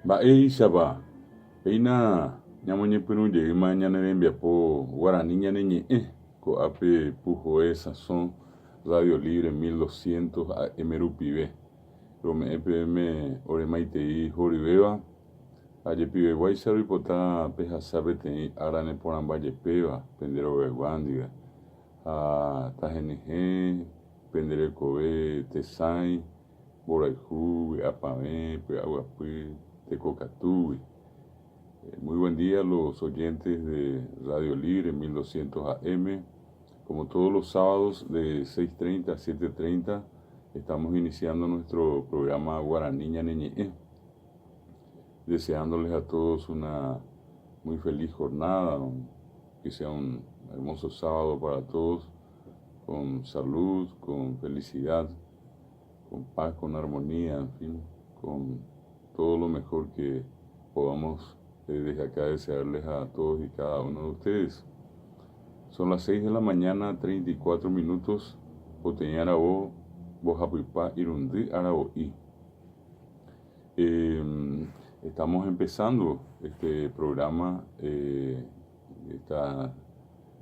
Mba'éichapa péina ñamoñepyrũ jeýma ñane rembiapo guarani ñane ñe'ẽ ko'ápe Puhoe Sasõ Radio Libre 1200 AM rupive. Rome'ẽ peẽme ore maitei horyvéva ha jepiveguáicha roipota pehasa peteĩ ára neporãmba jepéva pende rogaygua ndive ha tahenyhẽ pende rekove tesãi mborayhu, vy'apavẽ, py'aguapy, tekokatúgui. Muy buen día los oyentes de Radio Libre 1200 AM. Como todos los sábados de 6.30 a 7.30 estamos iniciando nuestro programa Guaraní Ñane Ñe'ẽ. Deseándoles a todos una muy feliz jornada, que sea un hermoso sábado para todos, con salud, con felicidad, con paz, con armonía, en fin, con todo lo mejor que podamos eh, desde acá desearles a todos y cada uno de ustedes. Son las 6 de la mañana, 34 minutos, poteĩ aravo, mbohapypa irundy aravo'i. Eh, estamos empezando este programa eh, esta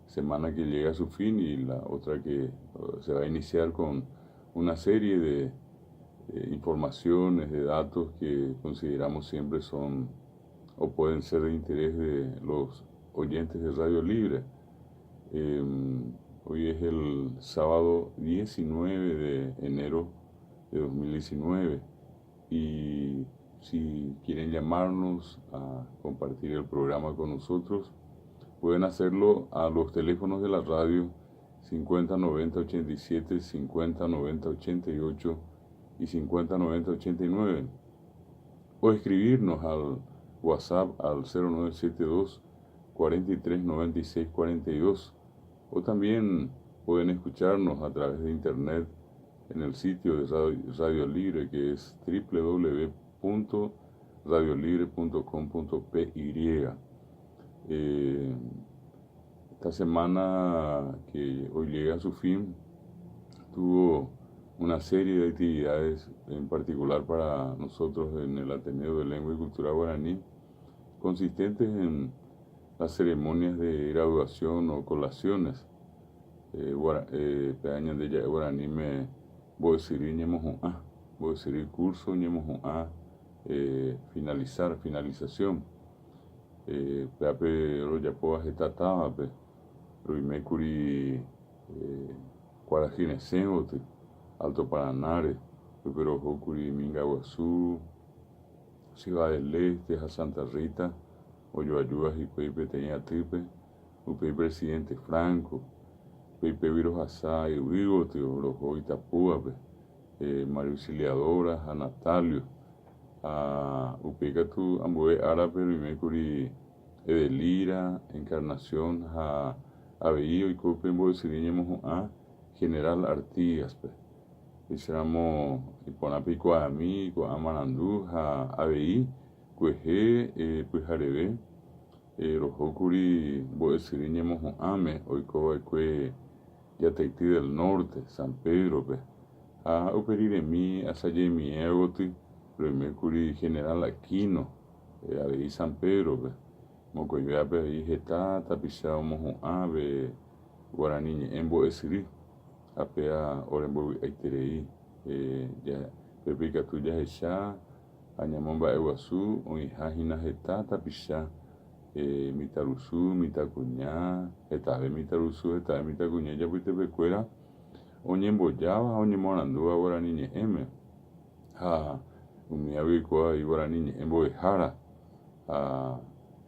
semana que llega a su fin y la otra que se va a iniciar con una serie de informaciones, de datos que consideramos siempre son o pueden ser de interés de los oyentes de Radio Libre. Em, hoy es el sábado 19 de enero de 2019 y si quieren llamarnos a compartir el programa con nosotros, pueden hacerlo a los teléfonos de la radio 50 90 87, 50 90 88 y 50 90 89 o escribirnos al WhatsApp al 0972 43 96 42 o también pueden escucharnos a través de internet en el sitio de Radio, Libre que es www.radiolibre.com.py. Eh, esta semana que hoy llega a su fin tuvo una serie de actividades en particular para nosotros en el Ateneo de Lengua y Cultura Guaraní, consistentes en las ceremonias de graduación o colaciones. Eh, eh, pe ñande ja'e guaraníme mbo'esyry ñemohu'ã, mbo'esyry curso ñemohu'ã, eh, finalizar, finalización. Péape rojapóva heta távape, roimékuri kuarahy resẽ gotyo, Alto Paranáre, upépe rohókuri Minga Guasu, Ciudad del Este ha Santa Rita, ojoajúva hikuái peteĩ atýpe, upéi Presidente Franco, upéi pégui rohasa yvy gotyo roho Itapúape, María Auxiliadora ha Natalio, ha upéi katu ambue árape roimékuri Edelira, Encarnación ha avei oiko upe mbo'esyry ñemohu'ã General Artigas-pe. Péicharamo iporã peikuaami ko'ã marandu ha avei kuehe pyhareve rohókuri mbo'esyry ñemohu'ãme oikova'ekue Jataity del Norte, San Pedro-pe, ha upe riremi asajemiẽ goty roimékuri General Aquino, avei San Pedro-pe. Mokõivévape avei heta tapicha omohu'ã pe guarani ñe'ẽ mbo'esyry, ha péva orembovy'aiterei. Pépe ikatu jahecha ha ñamomba'eguasu oĩha hína heta tapicha mitãrusu, mitãkuña, hetave mitãrusu, hetave mitãkuña ijapytepekuéra oñembojáva ha oñemoarandúva guarani ñe'ẽme ha umi oikuaa guarani ñe'ẽ mbo'ehára ha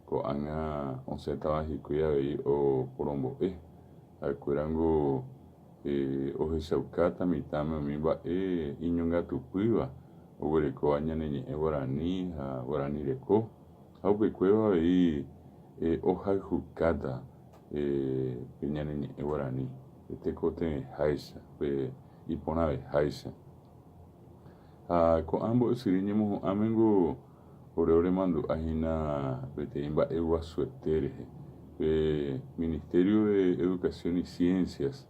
ko'ág̃a osẽtava hikuái avei oporombo'e. Ha'ekuérango ohechaukáta mitãme umi mba'e iñongatupýva oguerekóva ñane ñe'ẽ guarani ha guarani reko ha upekuévo avei ohayhukáta pe ñane ñe'ẽ guarani pe tekotevẽháicha, pe iporãveháicha. Ha ko'ã mbo'esyry ñemohu'ãmengo ore oremandu'a hína peteĩ mba'e guasuete rehe. Pe Ministerio de Educación y Ciencias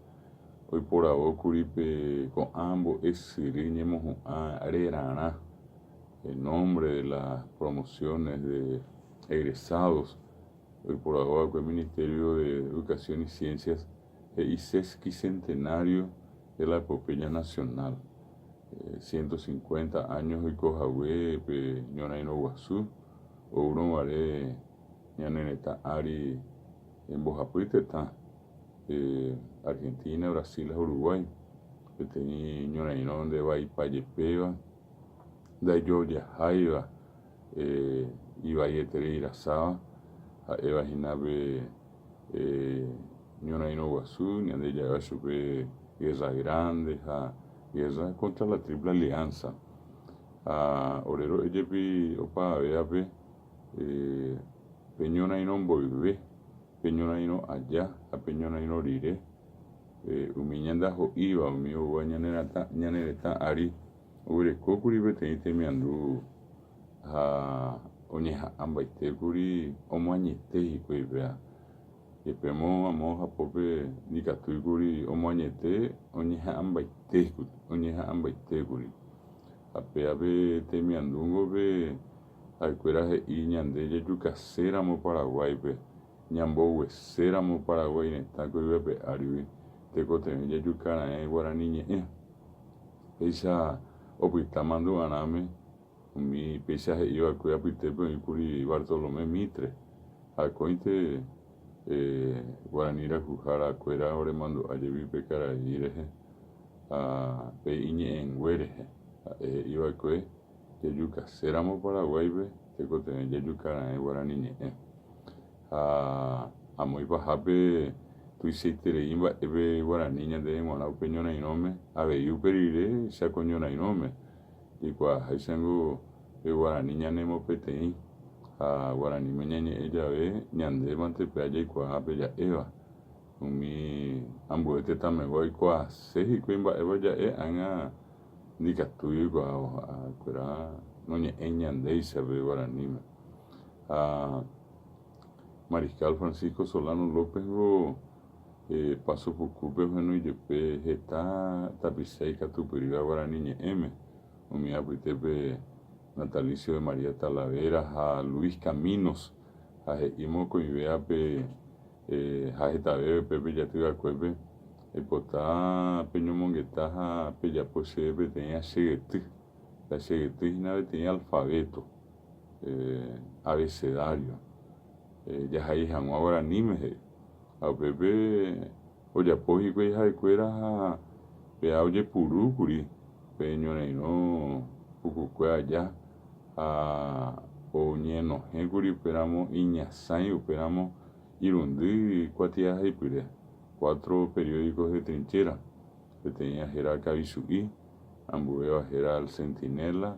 oiporavókuri pe ko'ã mbo'esyry ñemohu'ã rerarã. En nombre de las promociones de egresados oiporavóva'ekue Ministerio de Educación y Ciencias he'i sesquicentenario de la Epopeya Nacional, 150 años oiko hague pe ñorairõ guasu oúrõ guare ñane retã ári mbohapy tetã, Argentina, Brasil ha Uruguay, peteĩ ñorairõ ndevaipa jepéva, ndaijojaháiva ivaieterei rasáva, ha'éva hína pe ñorairõ guasu, ñande ja'éva chupe Guerra Grande ha Guerra contra la Triple Alianza. Ha ore ro'e jepi opavavévape pe ñorairõ mboyve, pe ñorairõ aja ha pe ñorairõ rire, umi ñandaho'íva, umi oúva ñane retã ári oguerekókuri peteĩ temiandu ha oñeha'ãmbaitékuri omoañete hikuái upéva. Jepémo amo hapópe ndikatúikuri omoañete oñeha'ãmbaitékuri. Ha péva pe temiandúngo pe ha'ekuéra he'i ñande jajukaséramo Paraguáipe, ñambogueséramo Paraguái retã ko yvy ape árigui, tekotevẽ jajuka raẽ guarani ñe'ẽ. Péicha opyta mandu'arãme umi péicha he'i va'ekue apytépe oĩkuri Bartolomé Mitre, ha akóinte guarani rayhuhára kuéra oremandu'a jepi pe karai rehe ha pe iñe'ẽngue rehe. Ha'e he'i va'ekue jajukaséramo Paraguáipe tekotevẽ jajuka raẽ guarani ñe'ẽ. Ha amo ipahápe tuichaiterei mba'épe guarani ñandéve g̃uarã upe ñorairõme, avei upe rire Cháko ñorairõme, jaikuaaháichango pe guarani ñanemopeteĩ ha guaraníme ñañe'ẽ jave ñandémante pe jaikuaa pe ja'éva. Umi ambue tetãmegua oikuaase hikuái mba'épa ja'e ág̃a ndikatúi oikuaávo ha'ekuéra noñe'ẽi ñandéicha pe guaraníme. Ha Mariscal Francisco Solano López ngo Paso Pukúpe ohenói jepe heta tapicha ikatupyrýva guarani ñe'ẽme, umi apytépe Natalicio de María Talavera ha Luis Caminos, ha he'i mokõivévape ha hetave upépe jatyva'ekuépe, Aipota peñomongeta ha pejapo chéve peteĩ achegety. Pe achegety hína peteĩ alfabeto. Abecedario jahai hag̃ua guaraníme he'i. Ha upépe ojapo hikuái ha'ekuéra ha péa ojepurúkuri pe ñorairõ pukukue aja ha oñenohẽkuri upéramo iñasãi upéramo irundy kuatiahaipyre, cuatro periódicos de trinchera, peteĩva héra Kavichu'i, ambuéva héra El Centinela,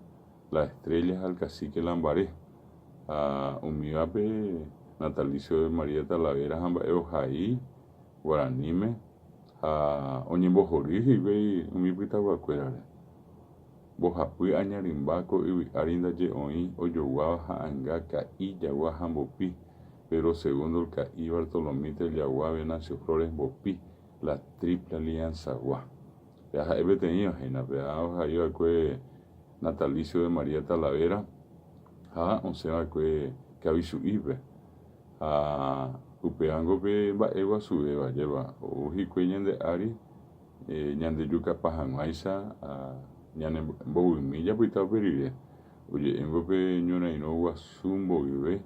La Estrella ha El Cacique Lambaré, ha umívape Natalicio de María Talavera ha mba'e ohai guaraníme ha oñembohory hikuái umi pytaguakuérare. Mbohapy aña rymba ko yvy ári ndaje oĩ ojoguáva ha'anga Ka'i, Jagua ha Mbopi, Pedro Segundo el Ka'i, Bartolomita el Jagua, Venancio Flores Mbopi, la Triple Alianza-gua. Péa ha'e peteĩva hína, péa ohai va'ekue Natalicio de María Talavera ha osẽ va'ekue Kavichu'ípe. Ha upévango pe mba'e guasuvéva, ajépa ou hikuái ñande ári ñande jukapa hag̃uáicha ñane mbovymi japyta upe rire. Oje'éngo pe ñorairõ guasu mboyve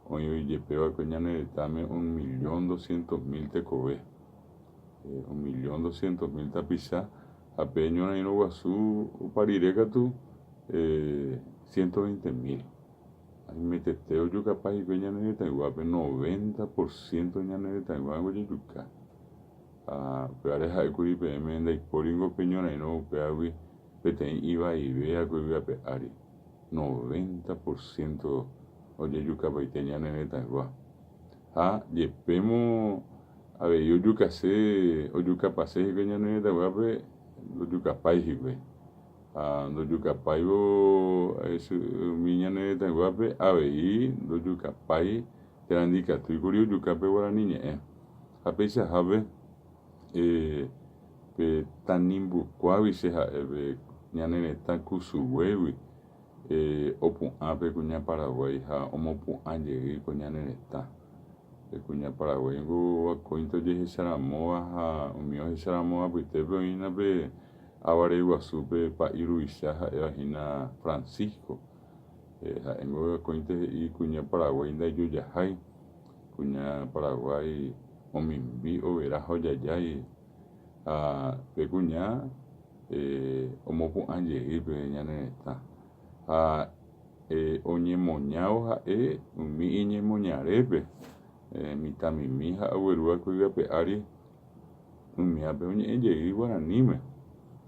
oĩ jepe va'ekue ñane retãme un millón doscientos mil tekove. Un millón doscientos mil tapicha ha pe ñorairõ guasu opa rire katu ciento veinte mil. Aimetete ojukapa hikuái ñane retãyguápe, noventa por ciento ñane retãyguágui ojejuka. Ha upévare ha'ékuri peẽme ndaipóringo pe ñorairõ upévagui peteĩ ivaivéva ko yvy ape ári. Noventa por ciento ojejukapaite ñane retãygua. Ha jepémo avei ojukase, ojukapase hikuái ñane retãyguápe, ndojukapái hikuái. Ha ndojukapáivo umi ñane retãyguápe avei ndojukapái térã ndikatúikuri ojuka pe guarani ñe'ẽ. Ha peichahápe pe tanimbukuágui che ha'e pe ñane retã kusuguégui. Opu'ã pe kuña Paraguái ha omopu'ã jey ko ñane retã. Pe kuña Paraguái niko akóinte ojehecharamóva ha umi ohecharamóva apytépe oĩhína pe ava reguasúpe pa'i ruvicha ha'éva hína Francisco. Ha'éngo akóinte he'i kuña Paraguái ndaijojahái, kuña Paraguái omimbi, overa ha ojajái ha pe kuña omopu'ã jey pe ñane retã ha oñemoñávo ha'e umi iñemoñarépe mitãmimi ha oguerúva ko yvy ári umívape oñe'ẽ jey guaraníme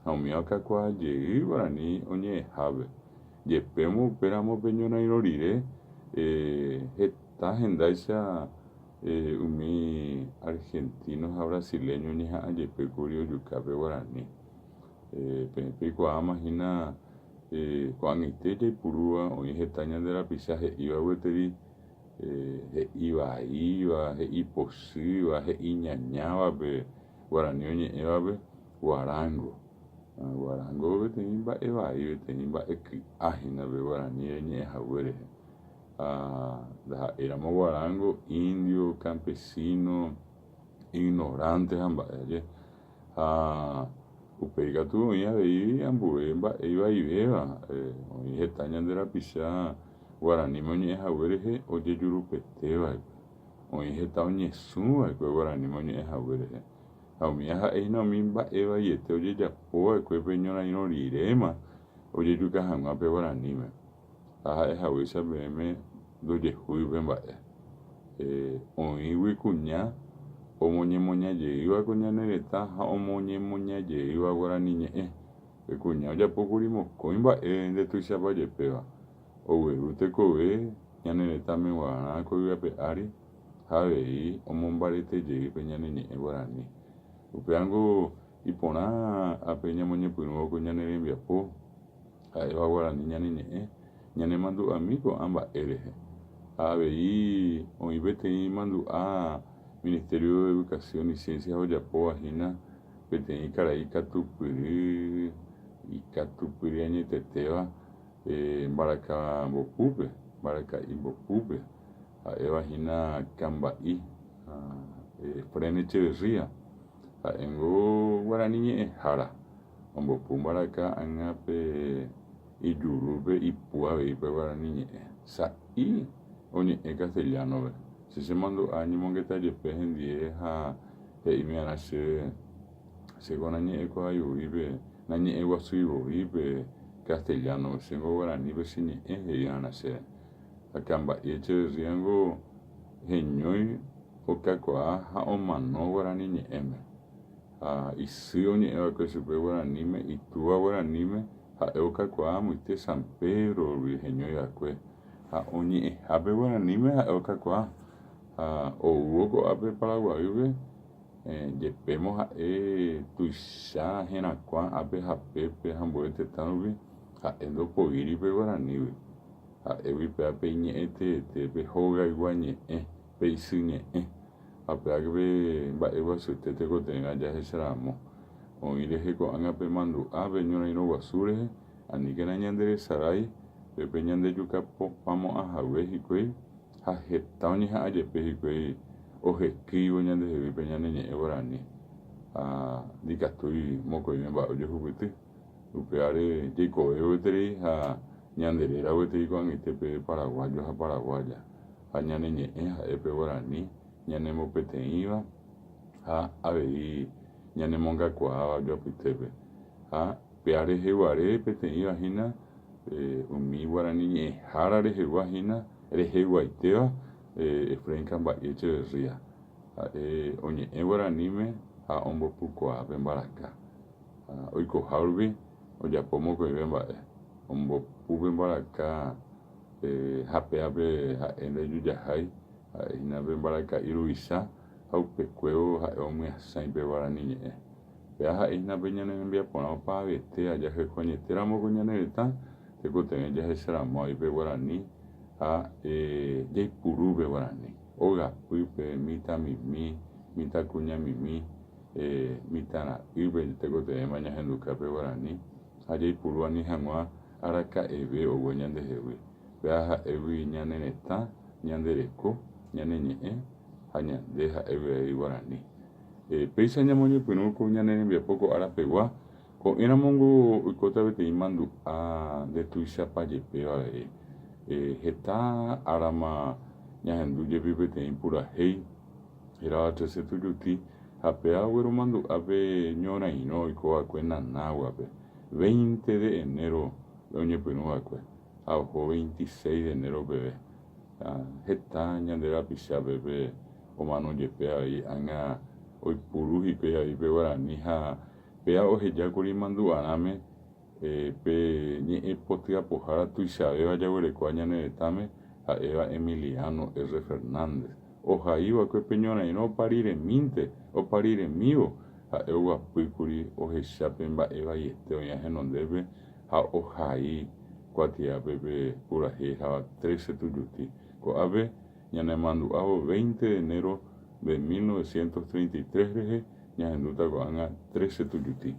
ha umíva okakuaa jey guarani oñe'ẽhápe. Jepémo upéramo pe ñorairõ rire heta hendáicha umi argentino ha brasileño oñeha'ã jepékuri ojuka pe guarani. Peẽ peikuaáma hína ko'ag̃aite jaipurúva oĩ heta ñande rapicha he'íva gueteri he'i vaíva, he'i pochýva, he'i ñañávape guarani oñe'ẽvape guarango. Guarango peteĩ mba'e vai, peteĩ mba'e ky'a hína pe guarani reñe'ẽhague rehe. Ha ndaha'éiramo guarango, indio, campesino, ignorante ha mba'e aje. Ha upéi katu oĩ avei ambue mba'e ivaivéva, oĩ heta ñande rapicha guaraníme oñe'ẽhague rehe ojejurupeteva'ekue. Oĩ heta oñesũva'ekue guaraníme oñe'ẽhague rehe. Ha umíva ha'ehína umi mba'e vaiete ojejapova'ekue pe ñorairõ riréma ojejuka hag̃ua pe guaraníme. Ha ha'ehaguéicha peẽme ndojehúi upe mba'e. Oĩgui kuña omoñemoñajeýva ko ñane retã ha omoñemoñajeýva guarani ñe'ẽ. Pe kuña ojapókuri mokõi mba'e ndetuichapajepéva. Ogueru tekove ñane retãme g̃uarã ko yvy ape ári ha avei omombaretejey pe ñane ñe'ẽ guarani. Upévango iporã ápe ñamoñepyrũvo ko ñane rembiapo ha'éva guarani ñane ñe'ẽ ñanemandu'ami ko'ã mba'e rehe. Ha avei oĩ peteĩ mandu'a Ministerio de Educación y Ciencias ojapóva hína peteĩ karai katupyry ikatupyry añetetéva mbaraka mbopúpe, mbaraka'i mbopúpe ha'éva hína Kamba'i Efrén Echeverría. Ha'éngo guarani ñe'ẽhára ombopu mbaraka ág̃a pe ijurúpe ipu avei pe guarani ñe'ẽ. Sa'i oñe'ẽ castellano-pe. Che chemandu'a añemongeta jepe hendie ha he'imi'arã chéve chéko nañe'ẽkuaaivoípe, nañe'ẽguasuivoípe castellano-pe, chéngo guaranípe che ñe'ẽ he'i'arã chéve. Ha Kamba'i Echeverría-ngo heñói okakuaa ha omano guarani ñe'ẽme. Ha isy oñe'ẽva'ekue chupe guaraníme, itúva guaraníme, ha'e okakuaa amoite San Pedro-gui heñoiva'ekue. Ha oñe'ẽhápe guaraníme ha'e okakuaa. Ha oúvo ko'ápe Paraguaýpe, jepémo ha'e tuicha herakuã ápe ha pépe ha ambue tetã rupi, ha'e ndopoíri pe guaranígui. Ha'égui péva pe iñe'ẽteete, pe hogaygua ñe'ẽ, pe isy ñe'ẽ. Ha péva pe mba'eguasuete tekotevẽva jahecharamo. Oĩ rehe ko'ág̃a pe mandu'a pe ñorairõ guasu rehe, aníkena ñanderesarái pe ñandejukapamo'ãhague hikuái ha heta oñeha'ã jepe hikuái ohekýivo ñandehegui pe ñane ñe'ẽ guarani. Ha ndikatúi mokõive mba'e ojehupyty. Upévare jaikove gueteri ha ñande réra gueteri ko'ag̃aite pe paraguayo ha paraguaya. Ha ñane ñe'ẽ ha'e pe guarani ñanembopeteĩva ha avei ñanemongakuaáva ojoapytépe. Ha péva reheguare peteĩva hína umi guarani ñe'ẽhára rehegua hína reheguaitéva Efraín Kamba'i Echeverría. Ha'e oñe'ẽ guaraníme ha ombopukuaa pe mbaraka. Ha oikoha rupi ojapo mokõive mba'e. Ombopu pe mbaraka ha pévape ha'e ndaijojahái, ha'e hína pe mbaraka'i ruvicha ha upekuévo ha'e omyasãi pe guarani ñe'ẽ. Péva ha'e hína pe ñane rembiaporã opavetéva jahayhu añetéramo ko ñane retã, tekotevẽ jahecharamo avei pe guarani ha jaipuru pe guarani. Ogapýpe, mitãmimi, mitãkuñamimi, mitãra'ýpe tekotevẽma ñahenduka pe guarani ha jaipuru ani hag̃ua. araka'eve ogue ñandehegui. Péva ha'égui ñane retã, ñande reko, ñane ñe'ẽ ha ñande ha'égui avei guarani. Péicha ñamoñepyrũ ko ñane rembiapo ko ára pegua, ko'ẽramongo oikóta peteĩ mandu'a ndetuichapajepéva avei. Heta árama ñahendu jepi peteĩ purahéi hérava Trece Tujuti ha péva ogueromandu'a pe ñorairõ oikova'ekue Nanáguape, veinte de enero oñepyrũva'ekue ha oho veintiséis de enero peve. Heta ñande rapichápe pe omano jepe avei ág̃a oipuru hikuái avei pe guarani ha péva ohejákuri mandu'arãme pe ñe'ẽ potyapohára tuichavéva jaguerekóva ñane retãme ha'éva Emiliano R. Fernández. Ohaiva'ekue pe ñorairõ opa riremínte, opa riremívo, ha'e oguapýkuri ohecha pe mba'e vaiete oĩva henondépe ha ohai kuatiápe pe purahéi hava Trece Tujuti. Ko'ápe ñanemandu'ávo veinte de enero de 1933 rehe ñahendúta ko'ág̃a Trece Tujuti.